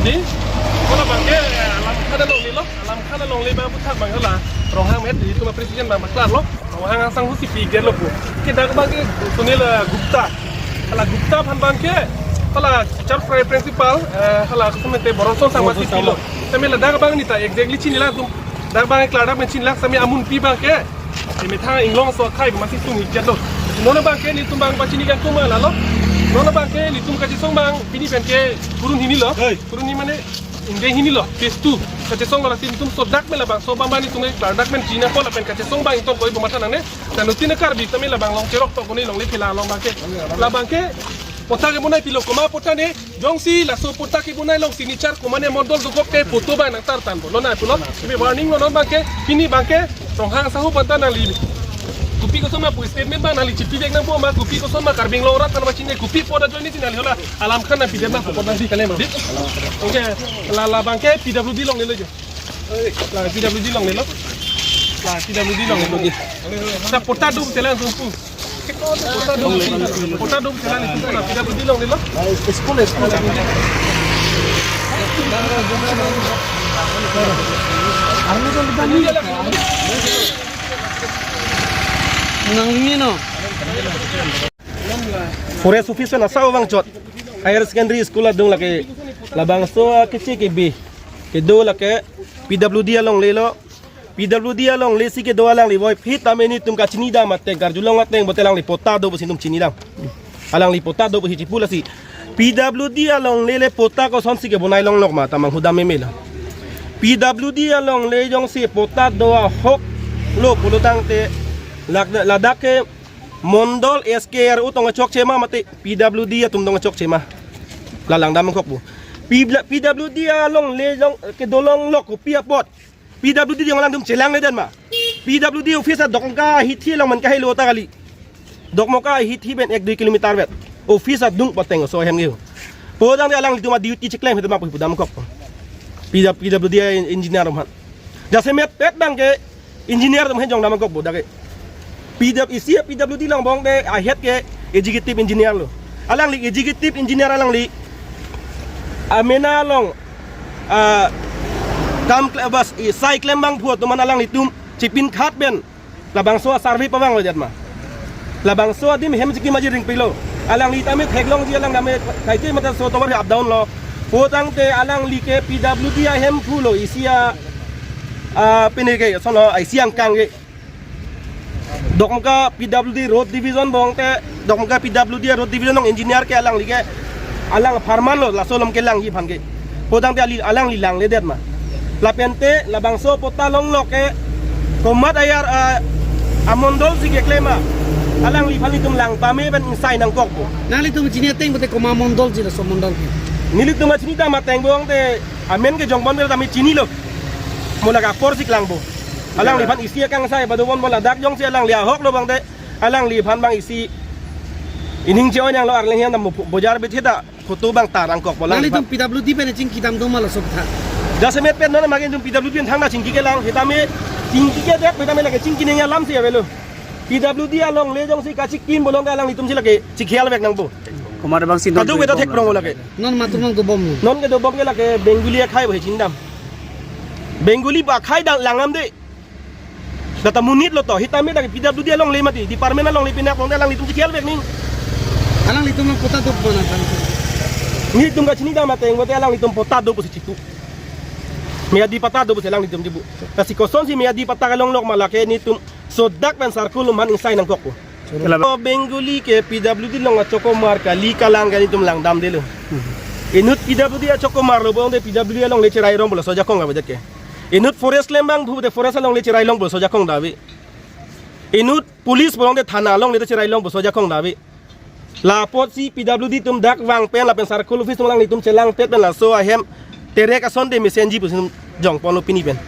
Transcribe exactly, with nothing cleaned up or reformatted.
Di, ko labangke, eh, alam khana longle lo, alam khana longle abang aputhak abang hala, Ronghang met di tuma president abang paklar lo, Ronghang asangho si pi get lo pu. Ke dak abangke Sunil, eh, Gupta. Hala Gupta aphan abangke, hala teacher pri-, principal, eh, hala kesemete Boronson Sangma si pi lo. Kami ladak abang neta exactly chinila atum, dak abang klardak pen chinila kami amunpi abangke. Emethang inglong aso akhai masi sung ikjat lo. Non abangke nelitum abang pachini kangtung ma lalo. Non abangke nelitum kachesong abang pini penke kurun hini lo. Hei. Kurun hini mane ingge hini lo. Phase two. Kachesong lo, lasi nelitum sodak me labangso abang nelitum klardak pen chini apot lapen kachesong abang ington koi bo matha nangne. Dan utin Karbi tame labang long cherok tok koni longle phela along abangke. Labangke patta kebonai pilo, komat patta ne, jongsi laso patta kebonai along signature komat ne mondol dokok ke photo abang nangtar tangpo. Lonang pulo. Kami warning lo non abangke, pini abangke, Ronghang asangho aphan ta nangli. Kopi koson ma pu statement abang nangli chipi vek nangpo ma, kopi koson ma Karbi Anglong arat aphan ma chini, kopi apot ajoine si nangli hala alam khana pi det nangpo, apot nangli kalem di. Oke, la, labangke P W D longle lo jo. La P W D longle lo. La P W D longle lo. Sa patta do selang sumpu. Patta do, patta do selang sumpu na P W D longle lo. School, school. Nang ini no. Forest Office na sa vangchot. Higher Secondary School adung lake labangso akechek kebi kedo lake P W D alongle lo. P W D alongle si kedo alangli voiphit tame nelitum kachini dam ateng, karjulong ateng pulote alangli patta do pusi nelitum chini dam. Alangli patta do pusi chipu, lasi P W D alongle le patta kosonsi kebonai longlok ma ta manghudam meme lo. P W D alongle jongsi patta do ahok lo pulo tangte lak-, ladak ke mondol S K R U tong chokche ma mate P W D atum tong chokche ma. La langdam kok pu. P-, P W D alongle jong kedo longlok kopi apot. P W D jong alangtum chelangledet ma. P W D office a Dokmoka ahithi along man kahelo ta kali. Dokmoka ahithi pen ek dui kilometer vet. Office adung pateng oso ahem ke. Pudang de alanglitum a duty cheklem hetu ma pu pudam kok. P W D, P W D engineer atum aphan. Jasemet pet abangke engineer atum ahin jong dam kok bo dak ke. P W, isi P W D along bong de ahead ke executive engineer lo. Alangli executive engineer alangli amena along, ah, kam kle-, bas, i, sai klem abang phu atum an alanglitum chipin khat pen labangso a survey pavanglo jat ma. Labangso adim hem chiki maji ring pilo. Alangli tame theklongji alang tame kaike mata so tovar up down lo. Pudang te alangli ke P W D ahem phu lo isi a, ah, pini ke sono isi angkang ke. Dokmoka P W D Road Division bong te, Dokmoka P W D Road Division along engineer ke alangli ke, alang apharman lo, laso alom kelangji aphan ke. Pudang te ali, alangli langledet ma. Lapen te, labangso patta longlok ke, komat ayar, eh, amondol si keklem ma. Alangliphan nelitum lang tame pen ingsai nangkok bo. Nanglitum chini ateng pulote komat mondol si laso mondol ke. Nelitum chini dam ateng bong te, amen ke jongpon pen tame chini lo. Mo lake apor si klang bo. Alangli aphan isi akangsai pado bon bo ladak jongsi alangli ahok lo bang te, alangliphan bang isi ining che-oi nanglo arleng hian dam bo-, bojar bithe ta photo bang tar angkok bo alangliphan. Nanglitum P W D pen chingki dam do ma laso aphuthak. Jasemet pen non mage nelitum P W D pen thangta chingki kelang, hitame chingki kedet, hitame lake chingki neng alam si avelo. P W D alongle jongsi kachikim bolong ke alanglitum si lake chikhial vek nangpo. Komat abang si non kaduk beta thek prong lake. Non matur nang dobom. Non ke dobom ke lake Bengali akhai bo he chingdam. Bengali ba akhai dang langdam de. Data monit lo to, hitame dak P W D alongle mati, department alongle pinak bong te alanglitum chikhial vek ning. Alanglitum nang patta do mana kan. Nelitum kachini dam ateng pulote alanglitum patta do pusi chipu. Miyadi patta do pusi alanglitum chipu. Lasi kosonsi miyadi patta kelonglok ma lake nelitum sodak pen circle atum aphan ingsai nangkok po. Kela- O Bengali ke P W D along achokomar kali kalang ke nelitum langdamde lo. Inut P W D achokomar lo bong te P W D alongle cherai rong pulo laso ajakong ka bajet ke. Inut forest klem abang phu te forest alongle cherai long pulo laso ajakong dave. Inut police pulo te thana alongle te cherai long pulo laso ajakong dave. La apotsi P W D atum dak vang pen lapen circle office atum alanglitum chelangpet pen laso ahem terek ason te mesenji pusi jongponlo pini pen.